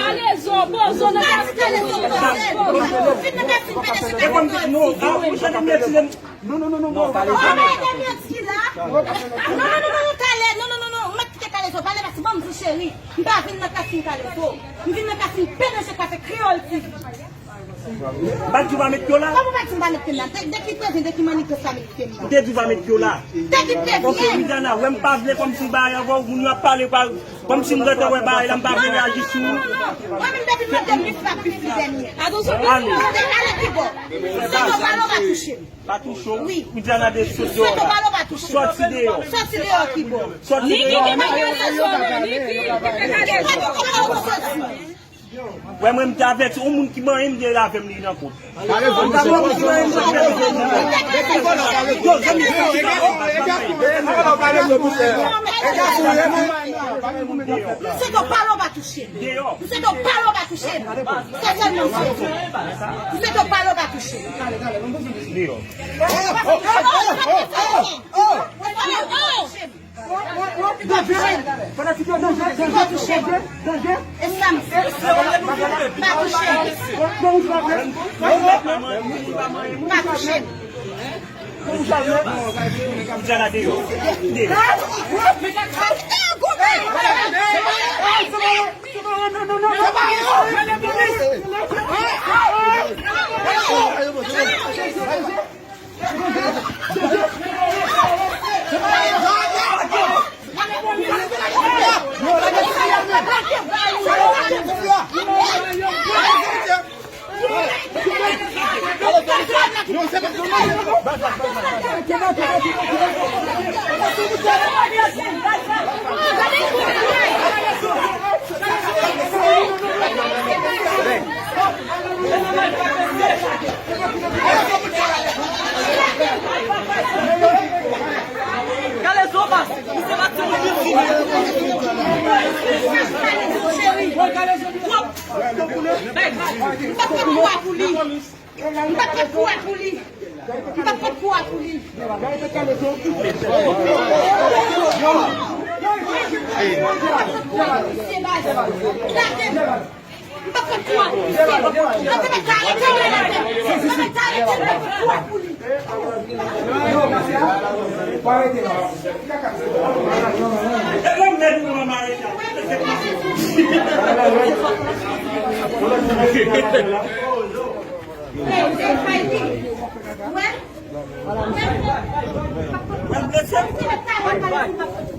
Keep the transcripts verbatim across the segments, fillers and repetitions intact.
Kalezo, pozo nan kalezo. Vin nan kasin pede se kalezo. Non, non, non, non, non. Talè, talè, talè, non, non, non, non, talè, non, non, non, non, m ap kite kalezo pale, paske ban m di cheri, m pa vin nan kasin kalezo, m vin nan kasin pede se kafe kreyòl T V. M pa t di w pa met pye w la? Kòman w pa t di m pa met pye m la? De, de ki prevyen, de ki mannigans pa met pye m la? M te di w pa met pye w la. De ki prevyen? Ok, Widiana, wè m pa vle kòmsi bagay avè w, moun yo ap pale pa, kòmsi m gentan wè bagay la, m pa vle reyaji sou ou. Mwen menm depi m mande m bif m ap bif li dènye. Ale. Ale, ale pi bò. Santo pale w pa touche m. Pa touche w. Wi. Widiana de sot deyò la. Santo pale w pa touche m. Sòti deyò. Sòti deyò ki bò. Sòti deyò. Niki ki pa gen rezon non, Niki ki pa gen rezon. Wè mwen m te avèti, yon moun ki manyen m gen avè m li nan kont. Pale vòlò, pale vòlò, pale vòlò. Yo, zanmi, yo, yo, yo, pale vòlò, pale vòlò. Misye di w pale w pa touche m. Misye di w pale w pa touche m. Se sèlman sa. Misye di w pale w pa touche m. Deyò. Pa touche m. Pa touche m. E sa m fè. Pa touche m. Pa touche m. Kalezo bas, misye pa timoun vin fini. Cheri, m pa konn kwa pou li. M pa konn kwa pou li. M pa konn kwa pou li. Lage m. M pa konn kwa pou li. Antre met kay, antre met kay, antre met kay, antre met kwa pou li.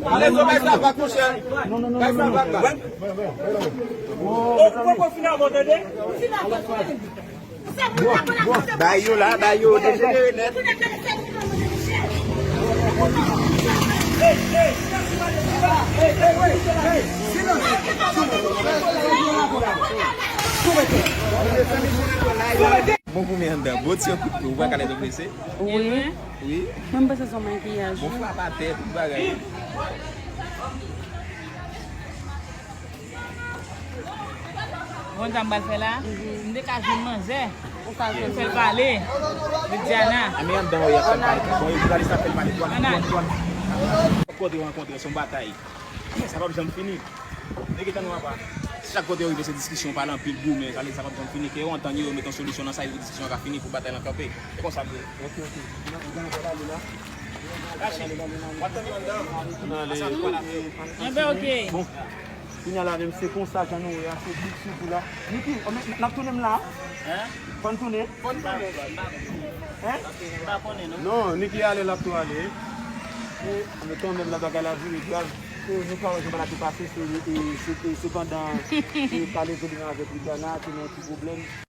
Ale, non, bay sa vag, monchè. Bay sa vag la. Ou poko fin avè w, tande? Bay yo la, bay yo dejenere nèt. Bon, pou mwen anndan, bon ti yon kout pye, ou pa ka lè prese. Wi. Wi. Mwen, m panse se yon makiyaj. Bon, wi, frap atè, tout bagay. Bon, sa m pral fè la, m te ka jwenn manzè. Ou ka jwenn. Fè l pale. Widiana. A, men anndan, wi, y ap fè l pale. Bon, jounalis la fè l pale. Dwàn, dwàn, dwàn. Chak kote yo rankontre, se yon batay. Sa p ap janm fini. Nèg yo tann yo apa. Chak kote yo rive, se diskisyon, pale anpil, goumen. Sa vle di sa p ap janm fini. Ke yo antann yo, yo met yon solisyon nan sa, yo diskisyon ka fini pou batay lan kanpe. Se konsa l ye. Ok, ok. N ap, n ap pale la. Rachi, w ap tann yo anndan. Enben, ok. Bon. Kounye a la menm, se konsa jan nou ye a, se big sou kou la. Niki, n ap tounen m la? Fò n tounen? Fò n tounen. Hein? Non, Niki ale, l ap tou ale. E, men kanmenm, la bagay la vire grav. E, nou ka wè jan bagay la te pase, se, e, se, e, se pandan, e, Kalezo li menm avèk Lidana, te nan yon ti pwoblèm.